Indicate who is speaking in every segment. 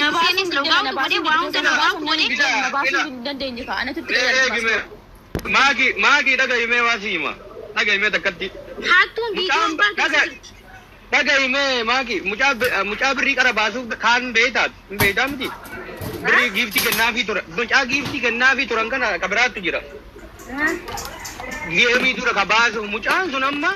Speaker 1: Na
Speaker 2: itti
Speaker 1: baasuu
Speaker 2: seenes
Speaker 1: didde
Speaker 2: logaawtu
Speaker 1: na
Speaker 2: godhee
Speaker 1: baasuu
Speaker 2: waa
Speaker 1: didde
Speaker 2: hunda
Speaker 1: na
Speaker 2: logaawtu
Speaker 1: baasuu
Speaker 2: godhee.
Speaker 1: didde na
Speaker 3: Ila
Speaker 1: baasuu
Speaker 3: ila
Speaker 1: hin dandeenye ka anatu itti
Speaker 3: mee
Speaker 1: qayyarti
Speaker 3: eegime
Speaker 1: paaspoortii.
Speaker 3: maaki maaki dhaga'imee waa si hima dhaga'imee takkatti
Speaker 2: Hattuun viidiyoon
Speaker 3: mucaan
Speaker 2: baar keessa
Speaker 3: dhaga
Speaker 2: jirti.
Speaker 3: dhaga'imee maaki mucaa mucaa birrii qara baasuuf kaan beeytaat hin beeytaa miti birrii giiftii kennaafii tura mucaa giiftii kennaafii turan kana ka biraattu jira geemii dura ka baasuuf mucaan sun amma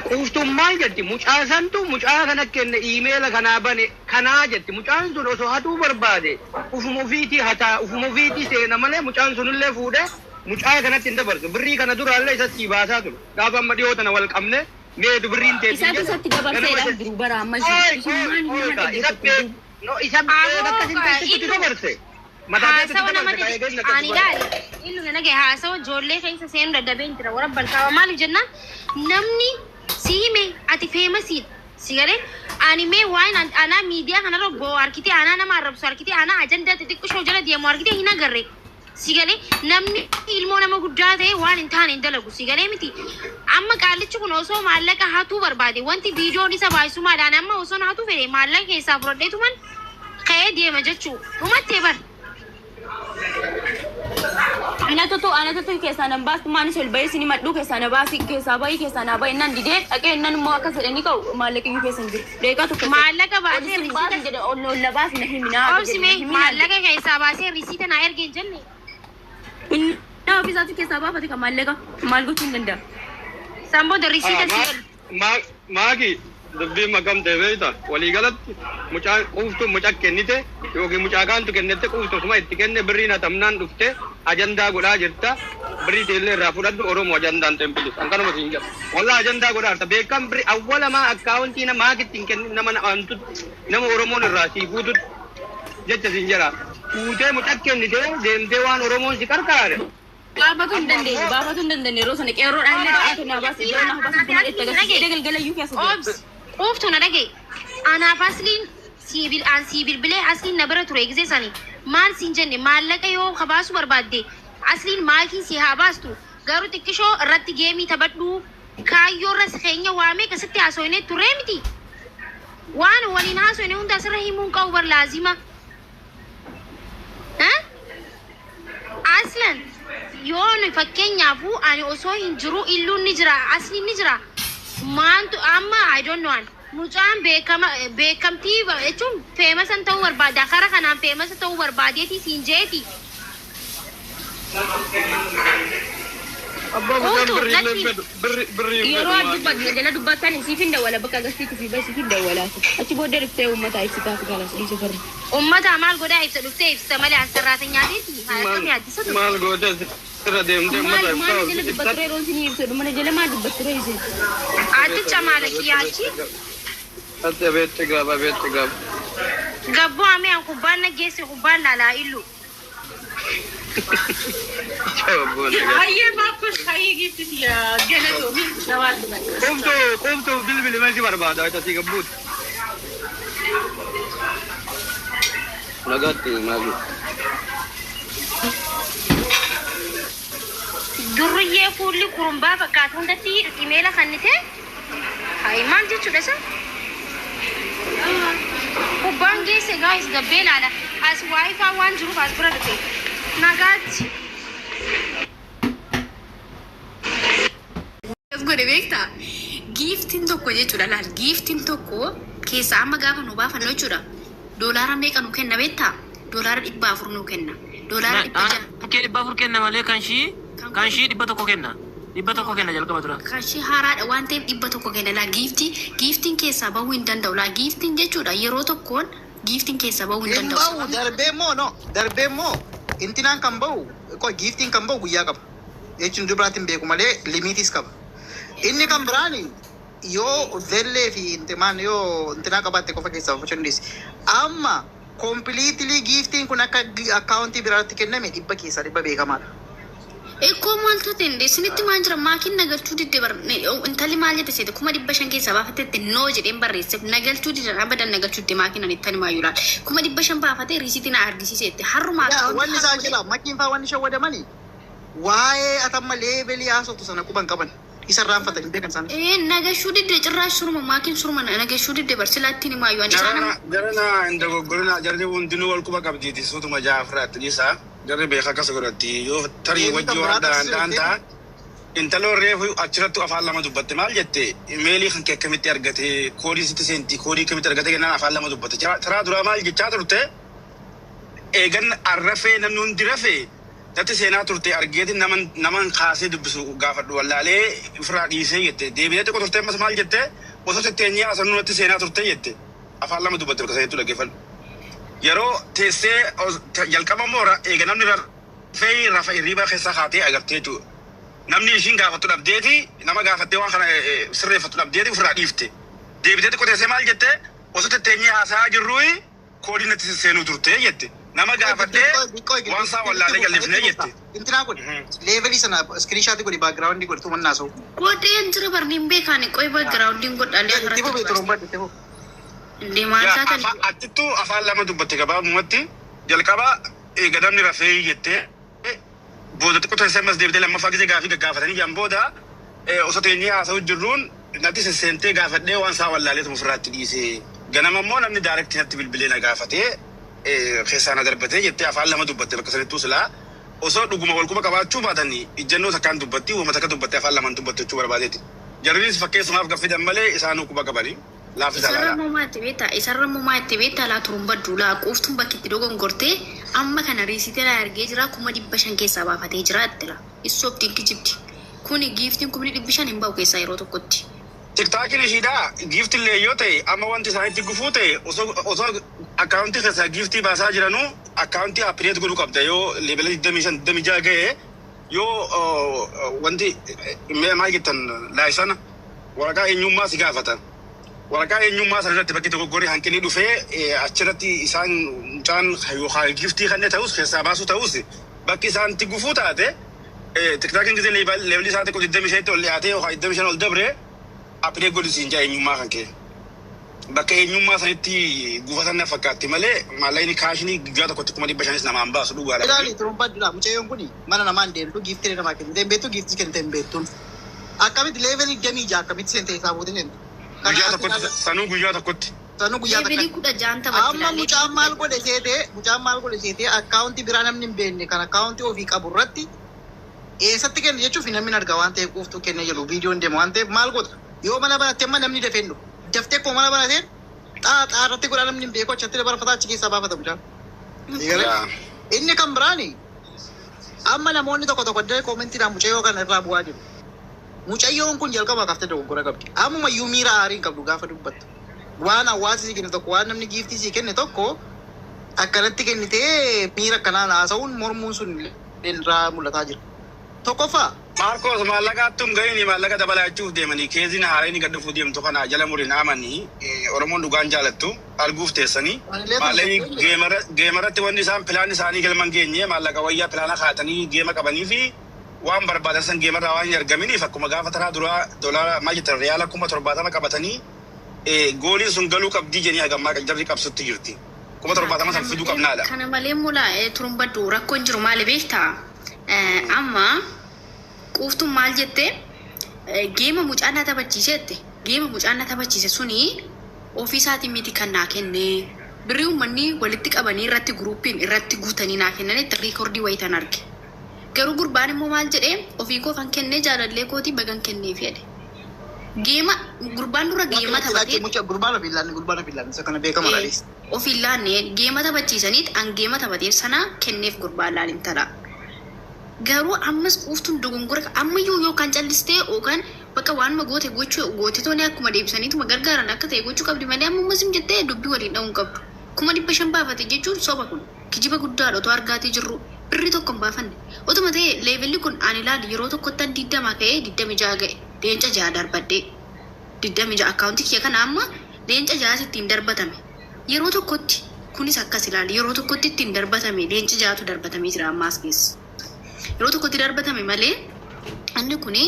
Speaker 3: quuftuun maal jetti mucaa santu mucaa kana kenne iimeela kanaa bane kanaa jetti mucaan sun osoo hatuu barbaade ufuma ofiitii hataa ufuma ofiitii seena malee mucaan sunillee fuudhee mucaa kanatti hin dabarsu birrii kana duraallee isa sii baasaa ture gaafa amma dhiyoo tana wal qabne meetu birriin teetiin
Speaker 1: Isaatu
Speaker 3: jedhe
Speaker 1: isatti
Speaker 3: ganama
Speaker 1: dabarseedhaaf jiru bara amma isin
Speaker 3: Oi,
Speaker 1: isin
Speaker 3: oi,
Speaker 1: maal
Speaker 3: oi,
Speaker 1: nama
Speaker 3: ka isa
Speaker 1: dhaggeeffattu
Speaker 3: beek
Speaker 1: jiru.
Speaker 3: no isa beek
Speaker 2: Aboo
Speaker 3: akkasin teessitti
Speaker 2: illu
Speaker 3: dabarse mataa keetti
Speaker 2: haasawa nama
Speaker 3: dabarse ka eegeen
Speaker 2: ani
Speaker 3: akkasi godhe.
Speaker 2: ilaali illu na dhagaye haasawa ijoollee keessa seenuu dadhabeen jira warra balkaaba maaliif jennaan namni si hime ati feemasiidha si galee ani mee waan anaa miidiyaa kanarra bo'oo harkitee anaa nama arrabsu harkitee anaa ajandaa xixiqqishoo jala deemu harkitee hin agarre si galee namni ilmoo nama guddaa ta'e waan hin taane hin dalagu si galee miti amma qaallichi kun osoo maallaqa hatuu barbaade wanti viidiyoon isa baay'isu maadhaan amma osoo hatuu fedhe maallaqa keessaa fudhadheetuman ka'ee deema jechuu dhumattee bar.
Speaker 1: Anatutu anatutu keessaa nan baastu maanis ol bahee isin madhuu keessaa na baasi keessaa bahii keessaa naa bahi nan didee dhaqee nan immoo akkas jedhanii ka'u maallaqiyyuu keessa hin jiru. Deeqaa tokko
Speaker 2: Maallaqa
Speaker 1: ol
Speaker 2: baasee
Speaker 1: isin
Speaker 2: risiita
Speaker 1: baasin jedhe ol ol na baasi na himinaa jedhe na
Speaker 2: obsime
Speaker 1: himinaa jedhe.
Speaker 2: maallaqa keessaa baasee risiita naa ergee hin jenne.
Speaker 1: Inni ofiisaatu keessaa baafate kan maallaqa maal gochuu hin danda'a.
Speaker 2: San booda
Speaker 3: Ah,
Speaker 2: risiita si
Speaker 3: ma
Speaker 2: erge.
Speaker 3: ma maaki dubbiin makamte beekta waliigalatti mucaa quuftuu mucaa kennite yookiin mucaa kaantu kennite quuftuu suma itti kenne birriin hatamnaan dhufte ajandaa godhaa jirta birrii teellee irraa fudhadhu oromoo ajandaan tempilis an kanuma siin jedha wallaa ajandaa godhaa jirta beekam birrii awwalamaa akkaawuntii nama maakitti hin kennin nama amantutti nama oromoon irraa sii fuututti jecha siin jedha fuutee mucaa kennite deemtee waan oromoon si qarqaare
Speaker 1: Baafatu hin
Speaker 3: amma
Speaker 1: dandeenye
Speaker 3: ammoo
Speaker 1: baafatu hin dandeenye yeroo sana qeerroodhaan illee dhaqee naa baasi iddoo naa baasi
Speaker 2: Anaaf
Speaker 1: buna itti
Speaker 2: asliin
Speaker 1: agarsiise
Speaker 2: dhagaye.
Speaker 1: edee galgalayyuu keessa jira.
Speaker 2: Obs quuftu na dhagaye. Anaaf asliin sii an sii bilbilee asliin na bira ture gisee sani maal siin jenne maallaqa yoo kabaasu barbaadde asliin maakiin si haa baastu garuu xiqqishoo irratti geemii taphadhu kaayyoo irra si keenya waamee akkasitti haasofnee turree miti. Waan waliin haasofne hunda asirra himuun qabu bar laazima. Eh? Aslan yoo nu fakkeenyaafuu ani osoo hin jiru illuun ni jira asliin ni jira maantu amma I don't know an mucaan beekama beekamtii jechuun feemasan ta'uu barbaada kara kanaan feemasa ta'uu barbaadeeti siin jeeti
Speaker 3: abbaa mucaan
Speaker 2: quuftu
Speaker 3: birrii illee
Speaker 2: natti
Speaker 3: hin fedhu birrii birrii hin
Speaker 1: Yeroo
Speaker 3: fedhu
Speaker 1: ati
Speaker 3: maaki.
Speaker 1: dubbattu jala dubbattan siif hin dawwala bakka agarsiisu fi siif hin dawwala. Achi booddee dhuftee uummata ibsitaa fi kalas dhiisuu farra.
Speaker 2: ummata maal godhaa ibsa dhuftee ibsa malee an sarraatanyaatiiti
Speaker 3: maal
Speaker 2: akkamii addisa ture
Speaker 3: maal gootee sirra deemtee
Speaker 1: Maal
Speaker 3: uummata
Speaker 1: maal
Speaker 3: ibsaa
Speaker 1: jala dubbatture
Speaker 3: ibsatti
Speaker 1: yeroo isin ibsu mana jala maal dubbatture isin.
Speaker 2: aticha maalakiyyaachi
Speaker 3: Ati abeetti gaaba abeetti gaaba.
Speaker 2: gabboo amee an kubbaan na geesse kubbaan laalaa illu
Speaker 4: Hayyee baakkus hayyee giifti galatoomi namaa dubbata.
Speaker 3: Qoftuu qoftuu bilbili mee si barbaada isa si gabbuuti. Nagaatti maali.
Speaker 2: Durriyyee fuulli kurumbaa fakkaatu hundatti imeela kannite hayi maal jechuudha isa? Kubbaan geesse gaayis gabbee laala. As waayifaa waan jiruuf as bira dhufe. Nagaatti.
Speaker 5: As godhe beektaa? Giiftiin tokko jechuudha laal giiftiin tokko keessaa amma gaafa nu baafannu jechuudha. Doolaara meeqa nu kenna beektaa? Doolaara 400 nu kenna. Doolaara 600.
Speaker 6: Kee 400 kenna malee kan shii
Speaker 5: Kan
Speaker 6: kan
Speaker 5: kun
Speaker 6: shii 100 kenna. 100 kenna jalqaba dura.
Speaker 5: kan shii haaraadha waan ta'eef 100 kenna laa giiftii giiftiin keessaa bahuu hin danda'u laa giiftiin jechuudha yeroo tokkoon giiftiin keessaa bahuu hin
Speaker 7: Hin
Speaker 5: danda'u.
Speaker 7: bahu
Speaker 5: Sababni
Speaker 7: darbee immoo no darbee immoo intinaan kan bahu giiftiin kan bahu guyyaa qaba. Jechuun dubaraatti hin beeku malee limiitiis qaba. Inni kan biraan yoo zellee fi intimaan yoo intinaa qabaatte qofa keessaa baafachuu dandeessi. Amma kompiliitilii giiftiin kun akka akkaawuntii biraatti kenname dhibba keessaa dhibba beekamaadha.
Speaker 5: Ikkoo maal taate isinitti maal jira maakiin nagalchuu didde bar intalli maal jette seete 500,000 keessaa baafatetti noo jedheen barreesseef nagalchuu diddan abadan nagalchuu didde maakiin ani itti maayyuu laal 500,000 baafatee riisiitii na argisiiseette harruma
Speaker 7: Yaa
Speaker 5: akkaawuntii
Speaker 7: wanni
Speaker 5: har'a
Speaker 7: isaan
Speaker 5: godhe
Speaker 7: jala makiin faa wanni shawwadamanii waa'ee atamma leebelii haasoftu sana quban qaban. Isa irraanfatan hin beekan isaanis.
Speaker 5: Ee nagashuu didde cirraash surma maakiin surma nagashuu didde barsilaatti ni maayyuu ani isaan
Speaker 8: Jarana jarana hin dogoggorina jarri hundinuu wal quba qabdiiti suutuma jaafiraatti dhiisa. Jarri beeka akkas godhatti yoo tarii
Speaker 7: Deebii
Speaker 8: wajji
Speaker 7: kan
Speaker 8: waan
Speaker 7: biraa
Speaker 8: ta'an
Speaker 7: taasisuu
Speaker 8: ta'an ta'a. Intaloo reefu achirrattu afaan lama dubbatte maal jette imeelii kan kee akkamitti argate koodii sitti seenti koodii akkamitti argate kennaan afaan lama dubbatte. Taraa duraa maal jechaa turte eegan arrafee namni hundi rafee natti seenaa turte argeeti naman kaasee dubbisu gaafadhu wallaalee ofirraa dhiisee jette deebitee xiqqoo turte ammas maal jette osoo tetteenyee haasofnu natti seenaa turte jette afaan lama dubbatte bakka sanitti dhaggeeffadhu. Yeroo teessee jalqaba immoo eega namni rafee rafa hirriibaa keessaa kaatee agartee jechuudha. Namni ishiin gaafattu dhabdeeti nama gaafattee waan kana sirreeffattu dhabdeeti ofirraa dhiifte. Deebitee xiqqoo teessee maal jette osoo tetteenyee haasa'aa jirruyi koodii natti seenuu turte jette. Nama gaafattee waan isaa wallaalee jallifnee jette.
Speaker 7: Intinaa godhi. Leevelii sana iskiriinshaatii godhi baakgiraawundii godhi tumannaa soo.
Speaker 5: Godheen jira barni hin beekaan qoy backgroundiin godhaalee
Speaker 7: Itti fufi turumbadhu itti fufi.
Speaker 5: Indee maal
Speaker 8: Yaa,
Speaker 5: taatan
Speaker 8: Achittuu afaan lama dubbatte gabaabumatti jalqaba eega namni rafee jettee booda xiqqoo teessee ammas deebitee lammaffaa gisee gaafii gaggaafatanii jiran booda osoo teenyee haasa'u jirruun natti sesseentee gaafadhee waan isaa wallaaleetuma ofirraatti dhiise. Ganama immoo namni daarektii natti bilbilee na gaafatee keessaa na darbatee jettee afaan lama dubbatte bakka sanittuu silaa osoo dhuguma wal quba qabaachuu baatanii ijjannoo takkaan dubbatti uuma takka dubbatte afaan lamaan dubbatte jechuu barbaadeeti. Jarrinis fakkeessumaaf gaffidan malee isaanuu quba qabanii laafisa
Speaker 5: Isarra
Speaker 8: laalaa.
Speaker 5: moomaa itti beektaa isarra moomaa itti beektaa laa turumbaddu laa quuftuun bakki itti dogongortee amma kana riisiitee laa argee jira 500,000 keessaa baafatee jira itti laa issoobtiin kijibdi kuni giiftiin 500,000 hin ba'u keessaa yeroo tokkotti.
Speaker 8: Tiktaakiin ishiidhaa giiftillee yoo ta'e amma wanti isaanitti gufuu ta'e osoo akkaawuntii keessaa giiftii baasaa jiranuu akkaawuntii appideet godhuu qabda yoo leebela 25 26 ga'e yoo wanti mee maal jettan laayisana waraqaa eenyummaa si gaafata. Waraqaa eenyummaa sana irratti bakki dogoggorri hanqinni dhufee achirratti isaan mucaan yookaan giiftii kanneen ta'us keessaa baasuu ta'us bakki isaanitti gufuu taate tiktaakiin gisee leebilii isaa xiqqoo 25 ol dhiyaatee yookaan 25 ol dabre appideet godhi siin jaa eenyummaa kan kee. Bakka eenyummaa sanitti gufatan na fakkaatti malee maallaqni kaashinii guyyaa tokkotti 500,000 namaan baasu dhugaadha.
Speaker 7: Ilaali turumbaddu laa mucayyoon kuni mana namaan deemtu giiftii namaa kennite hin beektu giiftii kennite hin beektuun. Akkamitti leevelii 26 akkamitti seente isaa buute seente.
Speaker 8: Guyyaa tokkotti sanuu guyyaa tokkotti.
Speaker 7: Sanuu guyyaa
Speaker 5: Leevelii
Speaker 7: takka.
Speaker 5: 16 taphatti
Speaker 7: Amma mucaan maal godhe seetee mucaan maal godhe seetee akkaawuntii biraa namni hin beekne kan akkaawuntii ofii qabu irratti eessatti kenne jechuuf namni hin argaa waan ta'eef quuftuu kenne jedhu viidiyoon deema waan ta'eef maal godha yoo mana banatte amma namni dafee hin dhufu daftee akkuma mana banateen xaa xaa irratti godhaa namni hin beeku achatti dabarfataa achi keessaa baafata mucaan.
Speaker 8: Yaa.
Speaker 7: Inni kan biraani amma namoonni tokko tokko illee koomentiidhaan mucayyoo kana irraa bu'aa jiru. Mucayyoon kun jalqaba kaaftee dogoggora qabdi. Ammuma iyyuu miira aarii hin qabdu gaafa dubbattu. Waan hawaasi sii kenne tokko waan namni giiftii sii kenne tokko akkanatti kennitee miira akkanaan haasa'uun mormuun sun illee irraa mul'ataa jira. Tokkoffaa
Speaker 8: Maarkoos maallaqaatti hin gahiin maallaqa dabalaachuuf deemanii keeziin haareen gad dhufuu deemtu kana jala muriin amanii Oromoon dhugaan jaalattu arguuf teessanii
Speaker 7: Anillee
Speaker 8: maallaqni
Speaker 7: tokko
Speaker 8: geemarratti wanni isaan pilaan isaanii galman geenye maallaqa wayyaa pilaana kaa'atanii geema qabanii fi waan barbaadan san geemarraa waan hin argaminiif akkuma gaafa taraa duraa doolaara maal jettan riyaala 70,000 qabatanii gooliin sun galuu qabdii jedhanii hagammaa jarri qabsutti jirti. 70,000 san fiduu qabnaadha.
Speaker 5: Kana malee mulaa turumbaddu rakkoon jiru maali beektaa? Amma quuftuun maal jette geema mucaan na taphachiise jette geema mucaan na taphachiise suni ofii isaatiin miti kan naa kenne birrii uummanni walitti qabanii irratti guruupiin irratti guutanii naa kennanitti riikordii wayitan arge. Garuu gurbaan immoo maal jedhee ofii koo kan kennee jaalallee kootii bagan kenneef jedhe. Geema gurbaan dura geema taphatee
Speaker 7: mucaa gurbaan ofii ilaalle gurbaan ofii ilaalle isa kana beekama laaliis.
Speaker 5: Of ilaalle geema taphachiisaniit an geema taphateef sana kenneef gurbaan laalin tala. Garuu ammas quuftuun dogongora ammayyuu yookaan callistee yookaan bakka waanuma goote gochuu goote tolee akkuma deebisaniituma gargaaran akka ta'e gochuu qabdi malee amma ammas hin jettee dubbii waliin dha'uu hin qabdu. 500,000 baafate jechuun soba kun kijiba guddaadha otoo argaatii jirru birrii tokko hin baafanne. Otuma ta'e leevelli kun ani ilaali yeroo tokkotti an 20 ka'ee 26 ga'e leenca 6 darbadhee 26 akkaawuntii kiyya kana amma leenca 6 ittiin darbatame. Yeroo tokkotti kunis akkas ilaali yeroo tokkotti ittiin darbatame leenci 6tu darbatamee jira ammaas keessa. Yeroo tokkotti darbatame malee inni kuni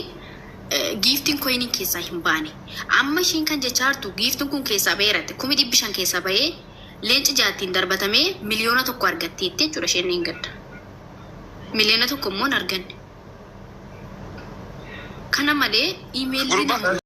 Speaker 5: giiftiin koyiniin keessaa hin baane. Amma ishiin kan jechaa jirtu giiftiin kun keessaa baheeratti 500,000 keessaa bahee leenci 6 ittiin darbatamee 1,000,000 argatteetti jechuudha isheen hin gadda. 1,000,000 immoo hin arganne. Kana malee iimeelli
Speaker 8: Gurbaa
Speaker 5: nama